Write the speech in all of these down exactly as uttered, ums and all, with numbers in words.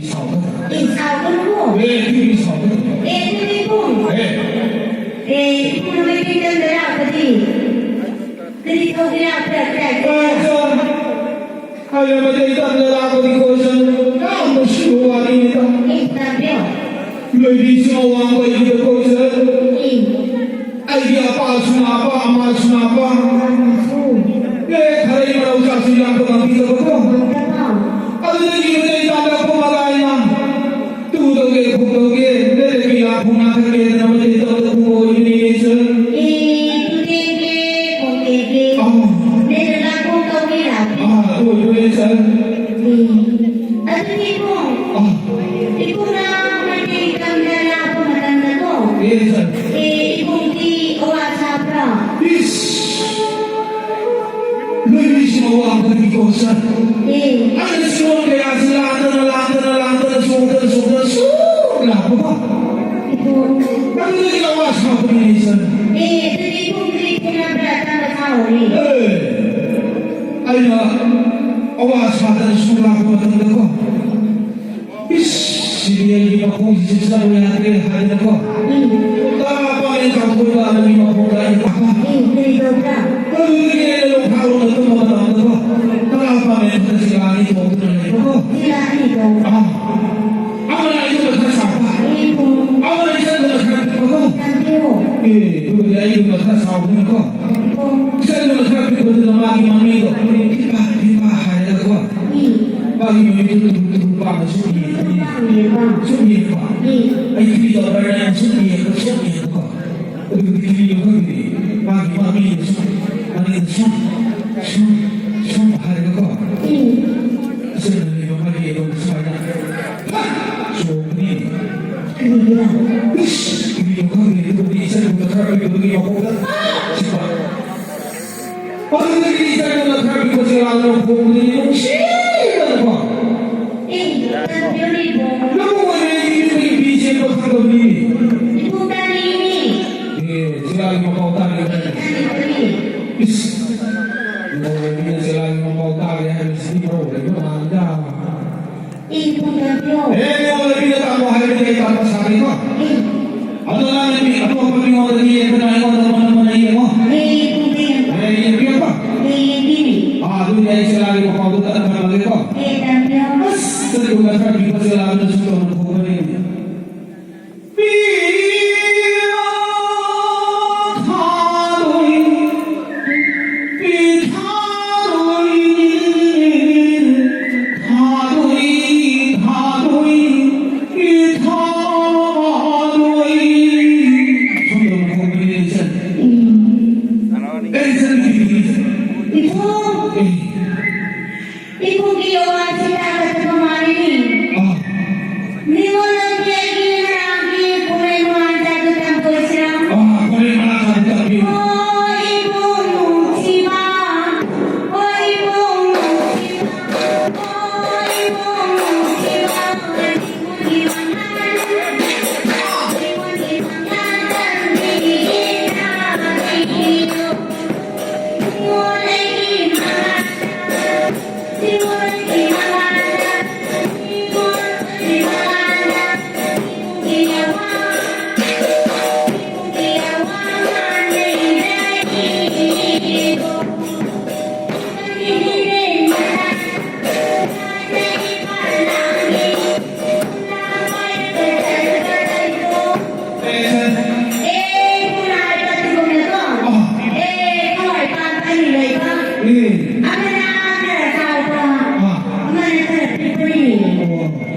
ꯁꯥꯎꯒꯅꯨ꯫ ꯑꯦ, ꯁꯥꯎꯒꯅꯨꯀꯣ꯫ ꯑꯦ, ꯏꯕꯨꯡ ꯁꯥꯎꯒꯅꯨ꯫ ꯑꯦ, ꯑꯗꯨꯗꯤ ꯏꯕꯨꯡ꯫ ꯑꯦ꯫ ꯑꯦ, ꯏꯕꯨꯡꯅ ꯃꯩꯇꯩ ꯇꯝꯗ ꯂꯥꯛꯄꯗꯤ ꯀꯔꯤ ꯊꯧꯒꯦ ꯂꯥꯛꯄ꯭ꯔꯥ? ꯑꯦ, ꯏꯆꯟ, ꯑꯩꯅ ꯃꯩꯇꯩ ꯇꯝꯗ ꯂꯥꯛꯄꯗꯤꯀꯣ, ꯏꯆꯟ, ꯌꯥꯝ ꯅꯨꯡꯁꯤꯕ ꯋꯥꯔꯤꯅꯤꯗ꯫ ꯑꯦ, ꯇꯝꯕꯤꯌꯣ꯫ ꯂꯣꯏꯕꯤꯁꯨ ꯑꯋꯥꯡꯕ ꯑꯩꯒꯤꯗꯀꯣ, ꯏꯆꯟ꯫ ꯑꯦ꯫ ꯑꯩꯒꯤ ꯑꯄꯥꯁꯨ ꯅꯥꯄꯥ, ꯑꯃꯥꯁꯨ ꯅꯥꯄꯥ꯫ ꯑꯦ, ꯈꯔ ꯏꯃꯧ ꯆꯥꯁꯨ ꯌꯥꯝꯕ ꯉꯝꯈꯤꯗꯕꯀꯣ꯫ ꯑꯗꯨꯗꯒꯤ ꯃꯩꯇꯩ ꯇꯝꯗ ꯀꯨꯝꯃꯒ ꯑꯩꯅ ꯇꯨ ꯇꯧꯒꯦ, ꯈꯣꯡ ꯇꯧꯒꯦ, ꯂꯩꯔꯛꯀꯤ ꯂꯥ ꯈꯣꯡ ꯅꯥꯊꯛꯀꯦꯗꯅ ꯃꯩꯇꯩ ꯇꯝꯗ ꯀꯨꯝꯕ ꯑꯣꯏꯕꯅꯤꯅꯦ, ꯏꯆꯟ꯫ ꯑꯦ, ꯇꯨ ꯇꯦꯛꯀꯦ, ꯈꯣꯡ ꯇꯦꯛꯀꯦ꯫ ꯑꯧ꯫ ꯂꯩꯔꯛ ꯂꯥ ꯈꯣꯡ ꯇꯧꯒꯦ ꯂꯥꯛꯀꯦ꯫ ꯑꯥ, ꯑꯗꯨ ꯑꯣꯏꯕꯅꯦ, ꯏꯆꯟ꯫ ꯑꯦ, ꯑꯗꯨꯗꯤ ꯏꯕꯨꯡ, ꯑꯥ꯫ ꯏꯕꯨꯡꯅ ꯃꯩꯇꯩ ꯇꯝꯗ ꯂꯥꯛꯄ ꯃꯇꯝꯗꯀꯣ, ꯑꯦ, ꯏꯆꯟ꯫ ꯑꯦ, ꯏꯕꯨꯡꯗꯤ ꯑꯋꯥ ꯁꯥꯕ꯭ꯔꯥ? ꯏꯁ! ꯂꯣꯏꯕꯤꯁꯤꯡ ꯑꯋꯥꯡꯕꯗꯒꯤꯀꯣ, ꯏꯆꯟ꯫ ꯑꯦ꯫ ꯑꯩꯅ ꯁꯤꯔꯣꯟ ꯀꯌꯥꯁꯤ ꯂꯥꯟꯗꯅ, ꯂꯥꯟꯗꯅ, ꯂꯥꯟꯗꯅ, ꯁꯣꯛꯇꯅ, ꯁꯣꯛꯇꯅ ꯁꯨꯝ ꯂꯥꯛꯄꯀꯣ꯫ ꯏꯕꯨꯡ꯫ ꯑꯗꯨꯗꯒꯤ ꯑꯋꯥ ꯁꯥꯕꯅꯤꯅꯦ, ꯏꯆꯟ꯫ ꯑꯦ, ꯑꯗꯨꯗꯤ ꯏꯕꯨꯡꯗꯤ ꯊꯦꯡꯅꯕ꯭ꯔꯥ? ꯇꯝꯕ ꯁꯥꯎꯔꯤ꯫ ꯑꯦ꯫ ꯑꯩꯅ ꯑꯋꯥ ꯁꯥꯗꯅ ꯁꯨꯝ ꯂꯥꯛꯄ ꯃꯇꯝꯗꯀꯣ, ꯏꯁ, ꯁꯤꯗꯤ ꯑꯩꯒꯤ ꯃꯈꯣꯡꯁꯤꯁꯨ ꯆꯠꯂꯨ ꯌꯥꯗ꯭ꯔꯦ ꯍꯥꯏꯗꯅꯀꯣ, ꯎꯝ꯫ ꯇꯔꯥ ꯄꯥꯃꯦꯟ ꯆꯥꯎꯊꯣꯛꯑꯒ ꯅꯪꯒꯤ ꯃꯈꯣꯡꯗ ꯑꯩꯅ ꯄꯥꯛꯄ꯫ ꯎꯝ, ꯀꯔꯤ ꯇꯧꯕ꯭ꯔꯥ? ꯑꯗꯨꯗꯒꯤ ꯑꯩꯅ ꯂꯣꯛ ꯊꯥꯔꯣꯅ ꯇꯨꯝꯕ ꯃꯇꯝꯗꯀꯣ, ꯇꯔꯥ ꯄꯥꯃꯦꯟ ꯈꯛꯇ ꯁꯤꯔꯥ ꯑꯅꯤ ꯇꯣꯡꯗꯨꯅ ꯂꯩꯕꯀꯣ꯫ ꯁꯤꯔꯥ ꯑꯅꯤ ꯇꯣꯡꯕ꯫ ꯑꯥ꯫ ꯑꯃꯅ ꯑꯩꯉꯣꯟꯗ ꯈꯔ ꯆꯥꯎꯕ꯫ ꯎꯝ꯫ ꯑꯃꯅ ꯏꯆꯟꯗꯨꯅ ꯈꯔ ꯄꯤꯛꯄꯀꯣ꯫ ꯇꯥꯕꯤꯌꯣ꯫ ꯑꯦ, ꯑꯗꯨꯕꯨꯗꯤ ꯑꯩꯉꯣꯟꯗ ꯈꯔ ꯆꯥꯎꯕꯅꯤꯅꯀꯣ꯫ ꯎꯝ꯫ ꯏꯆꯟꯗꯨꯅ ꯈꯔ ꯄꯤꯛꯄꯗꯨꯅ ꯃꯥꯒꯤ ꯃꯃꯤꯗꯣ ꯄꯤꯄꯥ, ꯄꯤꯄꯥ ꯍꯥꯏꯔꯒꯀꯣ꯫ ꯎꯝ꯫ ꯃꯥꯒꯤ ꯃꯃꯤꯗꯣ ꯇꯨꯔꯨ ꯇꯨꯔꯨ ꯄꯥꯝꯕ ꯁꯨꯝ ꯌꯦꯡꯉꯦ꯫ ꯁꯨꯝ ꯌꯦꯡꯕ꯫ ꯁꯨꯝ ꯌꯦꯡꯕ꯫ ꯎꯝ꯫ ꯑꯩ ꯀꯔꯤ ꯇꯧꯕ꯭ꯔꯥ ꯍꯥꯏꯅ ꯁꯨꯝ ꯌꯦꯡꯕ, ꯁꯨꯝ ꯌꯦꯡꯕꯀꯣ꯫ ꯑꯗꯨꯒꯗꯤ ꯀꯔꯤꯅꯣ ꯈꯪꯗꯦ꯫ ꯃꯥꯒꯤ ꯃꯃꯤꯗꯣ ꯁꯨꯝ, ꯃꯃꯤꯗꯣ ꯁꯨꯝ, ꯁꯨꯝ, ꯁꯨꯝ ꯍꯥꯏꯔꯒꯀꯣ꯫ ꯎꯝ꯫ ꯏꯆꯟꯅ ꯂꯩꯕ ꯃꯥꯒꯤ ꯑꯗꯨꯝ ꯁꯨꯃꯥꯏꯅ ꯐꯠ ꯆꯣꯡꯕꯅꯤ꯫ ꯀꯔꯤꯒꯤꯔꯥ? ꯏꯁ, ꯀꯔꯤꯅꯣ ꯈꯪꯗꯦ꯫ ꯑꯗꯨꯒꯗꯤ ꯏꯆꯟꯗꯨꯅ ꯈꯔ ꯄꯤꯛꯄꯗꯨꯒꯤ ꯃꯈꯣꯡꯗ ꯆꯤꯛꯄ꯫ ꯑꯗꯨꯗꯒꯤ ꯏꯆꯟꯗꯨꯅ ꯈꯔ ꯄꯤꯛꯄꯁꯦ ꯂꯥꯛꯑꯒ ꯈꯣꯡꯕꯗꯒꯤ ꯅꯨꯡꯁꯤꯗꯅꯀꯣ꯫ ꯑꯦ, ꯇꯥꯕꯤꯌꯨꯅꯦ ꯏꯕꯨꯡ꯫ ꯅꯪꯕꯨ ꯑꯣꯏꯔꯗꯤ ꯃꯤꯠꯇꯒꯤ ꯄꯤ ꯆꯦꯟꯕ ꯈꯪꯗꯕꯅꯤ꯫ ꯏꯕꯨꯡ ꯇꯥꯅꯤꯡꯉꯤꯅꯦ꯫ ꯑꯦ, ꯆꯦꯔꯥꯒꯤ ꯃꯄꯥꯎ ꯇꯥꯒꯦ ꯍꯥꯏꯔꯦ꯫ ꯇꯥꯅꯤꯡꯕꯅꯤ꯫ ꯏꯁ, ꯃꯧ ꯑꯣꯏꯕꯤꯅ ꯆꯦꯔꯥꯒꯤ ꯃꯄꯥꯎ ꯇꯥꯒꯦ ꯍꯥꯏꯕꯁꯤꯗꯤ ꯃꯧ ꯑꯣꯏꯕ ꯃꯥꯟꯗ꯫ ꯑꯦ, ꯏꯕꯨꯡꯉꯣ, ꯂꯩꯕꯤꯗ ꯇꯥꯛꯄ ꯍꯥꯏꯕꯗꯤ ꯑꯩ ꯇꯥꯛꯄ ꯁꯥꯒꯦꯀꯣ꯫ ꯑꯗꯣ ꯅꯪꯅ ꯃꯤ ꯑꯇꯣꯞꯄ ꯃꯤꯉꯣꯟꯗ ꯌꯦꯡꯗꯅ ꯑꯩꯉꯣꯟꯗ ꯃꯨꯟꯅ ꯃꯨꯟꯅ ꯌꯦꯡꯉꯣ꯫ ꯑꯦ, ꯏꯕꯨꯡꯉꯣ꯫ ꯑꯦ, ꯌꯦꯡꯕꯤꯌꯨꯀꯣ꯫ ꯑꯦ, ꯌꯦꯡꯕꯤꯔꯤ꯫ ꯑꯥ, ꯑꯗꯨꯗꯤ ꯑꯩ ꯆꯦꯂꯥꯒꯤ ꯃꯄꯥꯎꯗꯣ ꯇꯞꯅ ꯊꯝꯃꯒꯦꯀꯣ꯫ ꯑꯦ, ꯇꯝꯕꯤꯌꯣ꯫ ꯑꯁ, ꯆꯠꯂꯨ ꯅꯠꯇ꯭ꯔ ꯄꯤꯕ ꯆꯦꯂꯥꯗꯨꯅ ꯁꯨꯝ ꯇꯧꯅ ꯐꯨꯕꯅꯦ꯫ ꯏꯕꯨꯡꯒꯤ ꯌꯣꯒꯥꯁꯤ ꯇꯥꯒꯗꯕ ꯃꯥꯜꯂꯤꯅꯦ꯫ ꯑꯥ꯫ ꯅꯤꯉꯣꯜ ꯂꯩꯇꯦ ꯑꯩꯒꯤ ꯉꯔꯥꯡꯒꯤ ꯀꯨꯝꯍꯩ ꯃꯉꯥꯜ ꯆꯥꯛꯇꯨ ꯇꯝꯊꯣꯛꯁꯤꯔꯥ? ꯑꯥ, ꯀꯨꯝꯍꯩ ꯃꯉꯥꯜ ꯆꯥꯛꯇꯨ ꯇꯝꯕꯤꯌꯨ꯫ ꯑꯣ ꯏꯕꯨꯡ ꯅꯨꯡꯁꯤꯕ, ꯑꯣ ꯏꯕꯨꯡ ꯅꯨꯡꯁꯤꯕ, ꯑꯣ ꯏꯕꯨꯡ ꯅꯨꯡꯁꯤꯕ, ꯅꯤꯉꯣꯜꯒꯤ ꯃꯉꯥꯜ, ꯅꯤꯉꯣꯜꯒꯤ ꯃꯉꯥꯜ ꯇꯝꯕꯤꯒꯦ ꯇꯥꯕꯤꯌꯨ꯫ ꯑꯦ, ꯄꯨꯔꯥ ꯍꯥꯏꯕ ꯑꯗꯨꯒꯨꯝꯅꯀꯣ꯫ ꯑꯣ꯫ ꯑꯦ, ꯊꯋꯥꯏ ꯄꯥꯟꯕ ꯑꯅꯤ ꯂꯩꯕ꯫ ꯎꯝ꯫ ꯑꯃꯅ ꯈꯔ ꯆꯥꯎꯕ, ꯑꯥ꯫ ꯑꯃꯅ ꯈꯔ ꯄꯤꯛꯄꯅꯤ꯫ ꯑꯣ꯫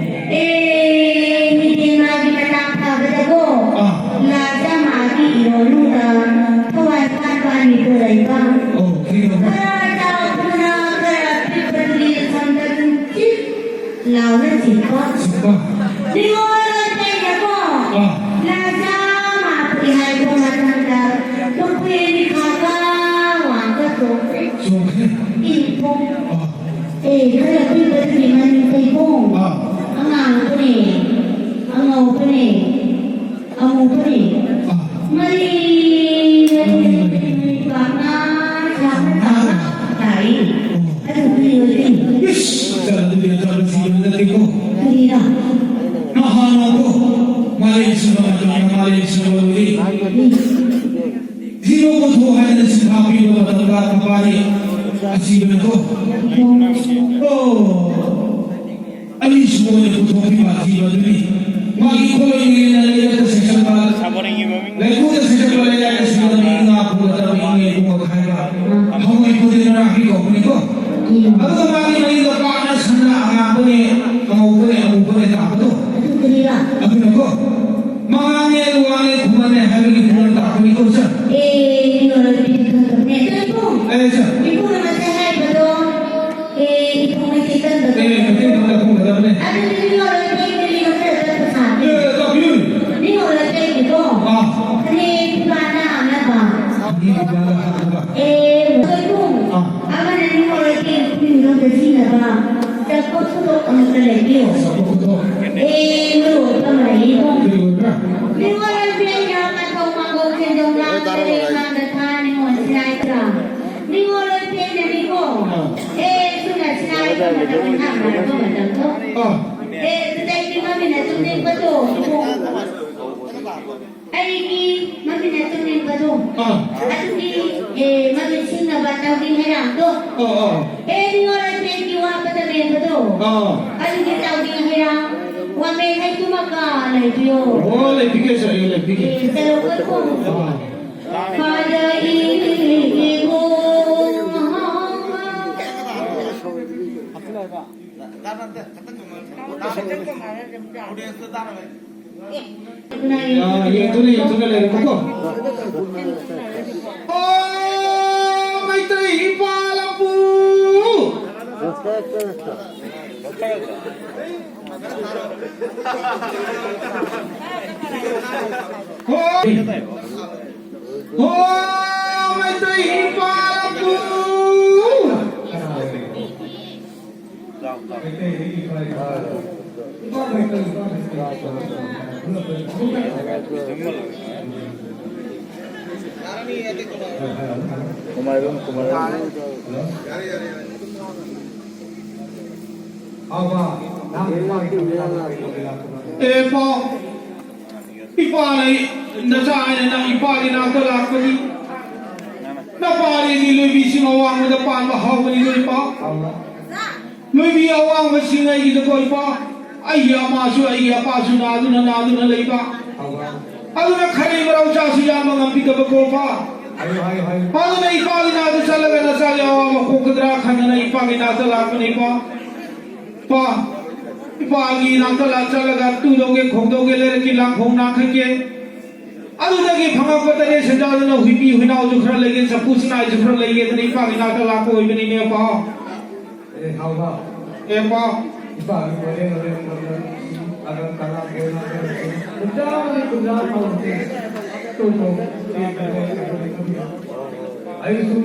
ꯑꯦ, ꯃꯤꯗꯤ ꯃꯥꯒꯤ ꯃꯇꯥ ꯐꯥꯕꯗꯀꯣ꯫ ꯑꯥ꯫ ꯂꯥꯖ ꯃꯥꯒꯤ ꯏꯔꯣꯅꯨꯗ ꯊꯋꯥꯏ ꯄꯥꯟꯕ ꯑꯅꯤꯗꯨ ꯂꯩꯕ꯫ ꯑꯣ, ꯀꯔꯤꯅꯣ? ꯈꯔ ꯆꯥꯎꯕꯗꯨꯅ ꯈꯔ ꯄꯤꯛꯄꯗꯨꯒꯤ ꯁꯝꯗ ꯑꯗꯨꯝ ꯆꯤꯛ ꯂꯥꯎꯅ ꯆꯤꯛꯄ꯫ ꯆꯤꯛꯄ꯫ ꯅꯤꯉꯣꯜ ꯂꯩꯇꯦꯡꯅꯀꯣ꯫ ꯑꯥ꯫ ꯂꯥꯖꯥ ꯃꯥꯄꯨꯏ ꯍꯥꯏꯕ ꯃꯇꯝꯗ ꯃꯈꯣꯏ ꯑꯅꯤ ꯈꯥꯒ ꯋꯥꯡꯒ ꯆꯣꯡꯈ꯭ꯔꯦ꯫ ꯆꯣꯡꯈ꯭ꯔꯦ꯫ ꯏꯄꯣ꯫ ꯑꯥ꯫ ꯑꯦ, ꯈꯔ ꯄꯤꯛꯄꯗꯨꯗꯤ ꯃꯅꯤꯡ ꯇꯩꯀꯣ꯫ ꯑꯥ꯫ ꯑꯉꯥꯡꯕꯅꯦ꯫ ꯑꯉꯧꯕꯅꯦ꯫ ꯑꯃꯨꯕꯅꯤ꯫ ꯑꯥ꯫ ꯃꯔꯤ, ꯃꯔꯤ, ꯃꯔꯤ, ꯃꯔꯤ, ꯄꯥꯛꯅ, ꯁꯥꯡꯅ, ꯁꯥꯡꯅ ꯇꯥꯏ꯫ ꯑꯣ꯫ ꯑꯗꯨ ꯀꯔꯤ ꯑꯣꯏꯗꯣꯏꯅꯣ? ꯏꯁ! ꯆꯠꯂ ꯑꯗꯨꯗꯤ ꯅꯆꯥ ꯅꯨꯡꯁꯤ ꯌꯥꯝ ꯅꯠꯇꯦꯀꯣ꯫ ꯑꯁꯤꯕꯅꯀꯣ꯫ ꯑꯣ꯫ ꯑꯅꯤꯁꯨꯕ ꯑꯣꯏꯅ ꯄꯨꯊꯣꯛꯈꯤꯕ ꯑꯊꯤꯕ ꯑꯗꯨꯅꯤ꯫ ꯃꯥꯒꯤ ꯈꯣꯂꯣꯏꯅꯦꯅ ꯂꯩꯔꯛꯇ ꯁꯦꯛꯁꯟꯕ, ꯂꯩꯀꯨꯗ ꯁꯦꯛꯁꯟꯕ ꯂꯩꯔꯛꯇ ꯁꯤꯕ ꯃꯤ ꯉꯥ ꯄꯨꯔꯒ ꯇꯧꯔꯤ ꯏꯪꯉꯦ ꯏꯕꯨꯡꯉꯣ ꯍꯥꯏꯕ꯫ ꯍꯋꯥꯏ ꯄꯨꯗꯦꯅ ꯍꯥꯏꯕꯤꯀꯣ ꯀꯧꯕꯅꯤꯀꯣ꯫ ꯑꯗꯨꯒ ꯃꯥꯒꯤ ꯃꯅꯤꯡꯗ ꯄꯥꯛꯅ ꯁꯝꯅ ꯑꯉꯥꯡꯕꯅꯦ, ꯑꯉꯧꯕꯅꯦ, ꯑꯃꯨꯕꯅꯦ ꯇꯥꯕꯗꯣ꯫ ꯑꯗꯨ ꯀꯔꯤꯔꯥ? ꯑꯗꯨꯅꯀꯣ꯫ ꯃꯉꯥꯡꯅꯦ, ꯂꯨꯋꯥꯡꯅꯦ, ꯈꯨꯃꯟꯅꯦ ꯍꯥꯏꯕꯒꯤ ꯈꯨꯗꯝ ꯇꯥꯛꯄꯅꯤꯀꯣ, ꯁꯥꯔ꯫ ꯑꯦ, ꯃꯤꯡ ꯑꯣꯏꯔꯣꯏ ꯄꯤꯗꯤ ꯈꯪꯗꯕꯅꯦ꯫ ꯑꯗꯣ ꯏꯕꯨꯡ, ꯑꯦ, ꯁꯥꯔ꯫ ꯏꯕꯨꯡꯅ ꯉꯁꯥꯏ ꯍꯥꯏꯕꯗꯣ, ꯑꯦ, ꯏꯕꯨꯡ ꯃꯩꯇꯩ ꯀꯟꯗꯕꯅꯦ꯫ ꯑꯦ, ꯃꯩꯇꯩ ꯀꯟꯗ ꯈꯪꯒꯗꯕꯅꯦ꯫ ꯑꯗꯨꯗꯤ ꯃꯤꯡ ꯑꯣꯏꯔꯣꯏ ꯄꯤꯗꯤ ꯃꯤ ꯈꯔ ꯆꯠꯄ ꯁꯥꯕꯅꯦ꯫ ꯑꯦ, ꯇꯥꯛꯄꯤꯌꯨ꯫ ꯃꯤꯡ ꯑꯣꯏꯔꯣꯏ ꯄꯤꯗꯤꯀꯣ꯫ ꯑꯥ꯫ ꯐꯅꯦꯛ ꯐꯤꯕꯥꯅ ꯍꯥꯞꯅꯕ꯫ ꯐꯅꯦꯛ ꯐꯤꯕꯥꯅ ꯍꯥꯞꯅꯕ꯫ ꯑꯦ, ꯑꯗꯣ ꯏꯕꯨꯡ꯫ ꯑꯥ꯫ ꯑꯃꯅ ꯅꯤꯡꯉꯣꯜ ꯂꯩꯇꯦꯡ ꯈꯨꯟꯒ ꯄꯨꯟꯁꯤꯟꯅꯕ ꯆꯠꯄ ꯊꯧꯗꯣꯛ ꯑꯃꯠꯇ ꯂꯩꯕꯤꯌꯨ꯫ ꯆꯠꯄ ꯊꯧꯗꯣꯛ꯫ ꯑꯦ, ꯃꯔꯨ ꯑꯣꯏꯕ ꯑꯃ ꯂꯩꯌꯦꯀꯣ꯫ ꯀꯔꯤ ꯑꯣꯏꯕ꯭ꯔꯥ? ꯅꯤꯡꯉꯣꯜ ꯂꯩꯇꯦꯡꯅ ꯃꯇꯧ ꯃꯥꯡꯒꯣꯜ ꯁꯦꯟꯗꯣꯡ ꯂꯥꯛꯇꯔꯦ ꯃꯥꯡꯗ ꯊꯥ ꯅꯤꯡꯉꯣꯜ ꯁꯤꯔꯥꯏ ꯇꯔꯥ꯫ ꯅꯤꯡꯉꯣꯜ ꯂꯩꯇꯦꯡꯅꯅꯤꯀꯣ꯫ ꯑꯥ꯫ ꯑꯦ, ꯁꯨꯝꯅ ꯁꯤꯔꯥꯏ ꯇꯔꯥ ꯃꯇꯝ ꯏꯟꯁꯥꯡ ꯃꯔꯛꯄ ꯃꯇꯝꯗꯣ꯫ ꯑꯥ꯫ ꯑꯦ, ꯑꯗꯨꯗꯩꯗꯤ ꯃꯃꯤꯅ ꯇꯨꯝꯅꯤꯡꯕꯗꯣ꯫ ꯑꯩꯒꯤ ꯃꯃꯤꯡ ꯑꯆꯨꯝ ꯃꯤꯡꯕꯗꯣ꯫ ꯑꯥ꯫ ꯑꯗꯨꯒꯤ, ꯑꯦ, ꯃꯃꯤꯡ ꯁꯤꯡꯅꯕ ꯇꯧꯔꯤ ꯍꯩꯔꯥꯡꯗꯣ꯫ ꯑꯥ, ꯑꯥ꯫ ꯑꯦ, ꯅꯤꯡꯉꯣꯜ ꯂꯩꯇꯦꯡꯒꯤ ꯋꯥꯄꯗ ꯂꯦꯝꯕꯗꯣ꯫ ꯑꯥ꯫ ꯑꯗꯨꯒꯤ ꯇꯧꯔꯤ ꯍꯩꯔꯥꯡ ꯋꯥꯃꯦ ꯍꯩꯇꯨꯃꯀ ꯂꯩꯕꯤꯌꯣ꯫ ꯑꯣ, ꯂꯩꯕꯤꯒꯦ, ꯁꯥꯔ, ꯑꯩ ꯂꯩꯕꯤꯒꯦ꯫ ꯑꯦ, ꯆꯠꯂꯣ, ꯀꯣꯏꯈꯣ꯫ ꯑꯥ꯫ ꯐꯥꯗ ꯏꯕꯣ꯫ ꯑꯥ, ꯌꯦꯡꯊꯣꯛꯅ, ꯌꯦꯡꯊꯣꯛꯅ ꯂꯩꯔꯦꯕꯀꯣ꯫ ꯑꯣ, ꯃꯩꯇꯩ ꯏꯄꯥ ꯂꯝꯄꯨ! ꯍꯣꯏ! ꯑꯣ, ꯃꯩꯇꯩ ꯏꯄꯥ ꯂꯝꯄꯨ! ꯑꯦ ꯄꯥꯎ, ꯏꯄꯥꯅ ꯅꯆꯥ ꯍꯥꯏꯅ ꯅꯪ ꯏꯄꯥꯒꯤ ꯅꯥꯛꯇ ꯂꯥꯛꯄꯅꯤ꯫ ꯅꯄꯥꯔꯤꯗꯤ ꯂꯣꯏꯕꯤꯁꯤꯡ ꯑꯋꯥꯡꯕꯗ ꯄꯥꯟꯕ ꯍꯥꯎꯕꯅꯤꯗꯣ ꯏꯄꯥ꯫ ꯍꯥꯎꯕ꯫ ꯂꯣꯏꯕꯤ ꯑꯋꯥꯡꯕꯁꯤꯡ ꯑꯩꯒꯤꯗꯀꯣ ꯏꯄꯥ, ꯑꯩꯒꯤ ꯑꯃꯥꯁꯨ ꯑꯩꯒꯤ ꯑꯄꯥꯁꯨ ꯅꯥꯗꯨꯅ ꯅꯥꯗꯨꯅ ꯂꯩꯕ꯫ ꯍꯥꯎꯕ꯫ ꯑꯗꯨꯅ ꯈꯔꯤ ꯃꯔꯧ ꯆꯥꯁꯨ ꯌꯥꯝꯕ ꯉꯝꯕꯤꯗꯕꯀꯣ ꯏꯄꯥ꯫ ꯍꯥꯏꯌꯨ, ꯍꯥꯏꯌꯨ, ꯍꯥꯏꯌꯨ꯫ ꯑꯗꯨꯅ ꯏꯄꯥꯒꯤ ꯅꯥꯛꯇ ꯆꯠꯂꯒ ꯅꯆꯥꯒꯤ ꯑꯋꯥꯕ ꯀꯣꯛꯀꯗ꯭ꯔꯥ ꯈꯟꯗꯅ ꯏꯄꯥꯒꯤ ꯅꯥꯛꯇ ꯂꯥꯛꯄꯅꯤ ꯏꯄꯥ꯫ ꯏꯄꯥ, ꯏꯄꯥꯒꯤ ꯅꯥꯛꯇ ꯂꯥꯛ ꯆꯠꯂꯒ ꯇꯨꯗꯧꯒꯦ, ꯈꯣꯡꯗꯧꯒꯦ, ꯂꯩꯔꯛꯀꯤ ꯂꯥꯡꯐꯧ ꯅꯥꯈꯠꯀꯦ꯫ ꯑꯗꯨꯗꯒꯤ ꯐꯪꯉꯛꯄ ꯇꯔꯦꯠ ꯁꯦꯟꯖꯥꯗꯨꯅ ꯍꯨꯏꯄꯤ ꯍꯨꯏꯅꯥꯎꯁꯨ ꯈꯔ ꯂꯩꯒꯦ, ꯆꯐꯨ ꯁꯅꯥꯏꯁꯨ ꯈꯔ ꯂꯩꯒꯦꯗꯅ ꯏꯄꯥꯒꯤ ꯅꯥꯛꯇ ꯂꯥꯛꯄ ꯑꯣꯏꯕꯅꯤꯅꯦ ꯏꯄꯥ꯫ ꯑꯦ, ꯍꯥꯎꯕ꯫ ꯑꯦ, ꯏꯄꯥ꯫ ꯏꯄꯥꯒꯤ ꯃꯣꯔꯦ ꯃꯣꯔꯦ ꯃꯣꯔꯦ ꯑꯗꯨꯝ ꯀꯅꯥ ꯀꯅꯥ ꯀꯨꯟꯊ꯭ꯔꯥ ꯃꯔꯤ ꯀꯨꯟꯊ꯭ꯔꯥ ꯐꯥꯎꯕꯁꯦ ꯇꯨꯝꯃꯣ꯫ ꯑꯩꯁꯨ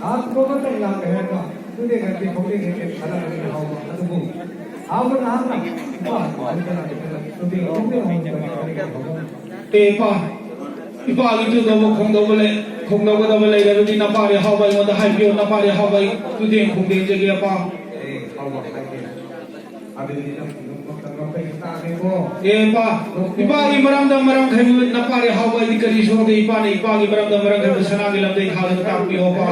ꯍꯥꯠꯄ ꯃꯇꯝ ꯂꯥꯛꯀꯦ ꯍꯥꯏꯕ꯫ ꯑꯗꯨꯗꯤ ꯉꯁꯤ ꯐꯥꯎꯗꯤ ꯍꯦꯛ ꯍꯦꯛ ꯁꯥꯟꯅꯕꯅꯤꯅ ꯍꯥꯎꯕ꯫ ꯑꯗꯨꯕꯨ ꯍꯥꯎꯕ ꯅꯍꯥꯛꯅ ꯏꯄꯥ ꯍꯥꯏꯕ ꯀꯅꯥ ꯀꯅꯥ ꯇꯨꯝꯕꯤ ꯇꯨꯝꯕꯤ ꯍꯥꯎꯕ꯫ ꯑꯦ ꯏꯄꯥ, ꯏꯄꯥꯒꯤ ꯇꯨꯗꯧꯕ ꯈꯣꯡꯗꯧꯕ ꯂꯩ, ꯈꯣꯡꯗꯧꯒꯗꯕ ꯂꯩꯔꯕꯗꯤ ꯅꯄꯥꯔꯤ ꯍꯥꯎꯕ ꯑꯩꯉꯣꯟꯗ ꯍꯥꯏꯕꯤꯌꯨ, ꯅꯄꯥꯔꯤ ꯍꯥꯎꯕ ꯑꯩ ꯇꯨꯗꯦꯡ ꯈꯣꯡꯗꯦꯡꯖꯒꯦ ꯏꯄꯥ꯫ ꯑꯦ, ꯍꯥꯎꯕ ꯍꯥꯏꯒꯦ꯫ ꯑꯗꯨꯗꯤ ꯅꯪ ꯅꯣꯡꯃꯇ ꯃꯄꯩ ꯇꯥꯔꯦꯀꯣ꯫ ꯑꯦ ꯏꯄꯥ, ꯏꯄꯥꯒꯤ ꯃꯔꯝꯗ ꯃꯔꯝ ꯈꯩꯕ ꯅꯄꯥꯔꯤ ꯍꯥꯎꯕ ꯑꯩꯗꯤ ꯀꯔꯤ ꯁꯣꯛꯗꯦ ꯏꯄꯥꯅ ꯏꯄꯥꯒꯤ ꯃꯔꯝꯗ ꯃꯔꯝ ꯈꯩꯕ ꯁꯅꯥꯒꯤ ꯂꯝꯗꯩ ꯊꯥꯗꯅ ꯇꯥꯛꯄꯤꯌꯣ ꯏꯄꯥ꯫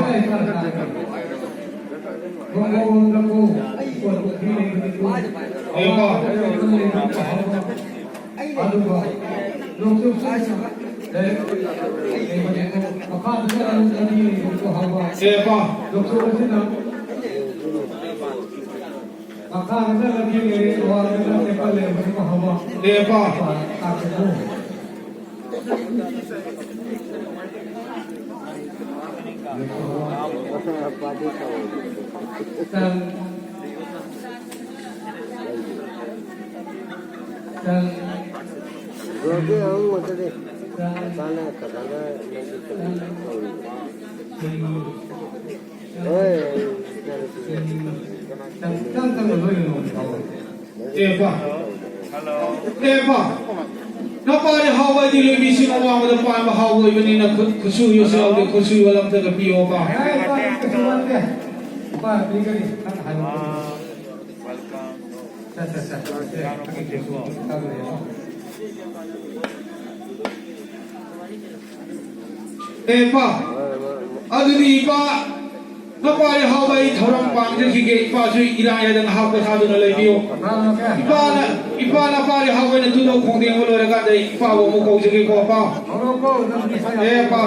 ꯅꯣꯡꯃ ꯅꯣꯡꯃ ꯅꯪꯕꯨ ꯄꯣꯠ ꯄꯨꯈ꯭ꯔꯤ ꯂꯩꯕꯅꯤꯀꯣ꯫ ꯑꯦ ꯏꯄꯥ꯫ ꯑꯗꯨꯒ ꯅꯣꯡꯆꯨꯞ ꯂꯩꯔꯛ ꯂꯩꯕꯅꯤꯀꯣ꯫ ꯃꯈꯥꯗ ꯆꯠꯂꯒ ꯂꯝꯕꯤ ꯂꯩꯕꯅꯤꯀꯣ ꯍꯥꯎꯕ꯫ ꯑꯦ ꯏꯄꯥ꯫ ꯅꯣꯡꯆꯨꯞ ꯑꯁꯤꯅ ꯃꯈꯥꯗ ꯆꯠꯂꯒ ꯂꯝꯕꯤ ꯂꯩꯔꯦ, ꯑꯋꯥꯡꯗ ꯆꯠꯂꯒ ꯇꯦꯝꯄꯜ ꯂꯩꯕꯅꯤꯀꯣ ꯍꯥꯎꯕ꯫ ꯑꯦ ꯏꯄꯥ꯫ ꯇꯥꯛꯄꯀꯣ꯫ ꯆꯪ꯫ ꯆꯪ꯫ ꯂꯣꯏꯔꯗꯤ ꯑꯃꯨꯛ ꯃꯗꯨꯗꯤ ꯆꯪ꯫ ꯃꯁꯥꯅ ꯐꯖꯅ ꯃꯗꯨ ꯀꯩꯅꯣ ꯇꯧꯔꯤꯕ꯫ ꯍꯣꯏ꯫ ꯆꯪ, ꯆꯪ, ꯆꯪ, ꯂꯣꯏ ꯂꯣꯏ ꯂꯣꯏ꯫ ꯑꯦ ꯄꯥ꯫ ꯑꯦ ꯄꯥ꯫ ꯅꯄꯥꯔꯤ ꯍꯥꯎꯕ ꯍꯥꯏꯗꯤ ꯂꯣꯏꯕꯤꯁꯤꯡ ꯑꯋꯥꯡꯕꯗ ꯄꯥꯟꯕ ꯍꯥꯎꯕ ꯑꯣꯏꯕꯅꯤꯅ ꯈꯨꯠ, ꯈꯨꯠꯁꯨ ꯌꯣꯠꯁꯨ ꯌꯥꯎꯗꯦ, ꯈꯨꯠꯁꯨ ꯌꯣꯠ ꯑꯝꯇꯒ ꯄꯤꯌꯣ ꯄꯥ꯫ ꯑꯦ, ꯄꯥ, ꯀꯩꯁꯨ ꯋꯥꯠꯇꯦ꯫ ꯄꯥ, ꯄꯤꯒꯅꯤ꯫ ꯅꯪ ꯍꯥꯏꯕ꯫ ꯁꯦ, ꯁꯦ, ꯁꯦ꯫ ꯑꯦ ꯄꯥ꯫ ꯑꯗꯨꯗꯤ ꯏꯄꯥ, ꯅꯄꯥ ꯂꯩꯍꯥꯎꯕ ꯑꯩ ꯊꯧꯔꯝ ꯄꯥꯡꯖꯈꯤꯒꯦ꯫ ꯏꯄꯥꯁꯨ ꯏꯔꯥꯏ ꯂꯥꯏꯗ ꯉꯥꯏꯍꯥꯛ ꯄꯣꯊꯥꯗꯨꯅ ꯂꯩꯕꯤꯌꯨ꯫ ꯏꯄꯥꯅ, ꯏꯄꯥ ꯅꯄꯥ ꯂꯩꯍꯥꯎꯕꯅ ꯇꯨꯂꯣ ꯈꯣꯡꯗꯦꯡꯕ ꯂꯣꯏꯔꯀꯥꯟꯗ ꯑꯩ ꯏꯄꯥꯕꯨ ꯑꯃꯨꯛ ꯀꯧꯖꯒꯦꯀꯣ, ꯄꯥ꯫ ꯑꯦ, ꯄꯥ꯫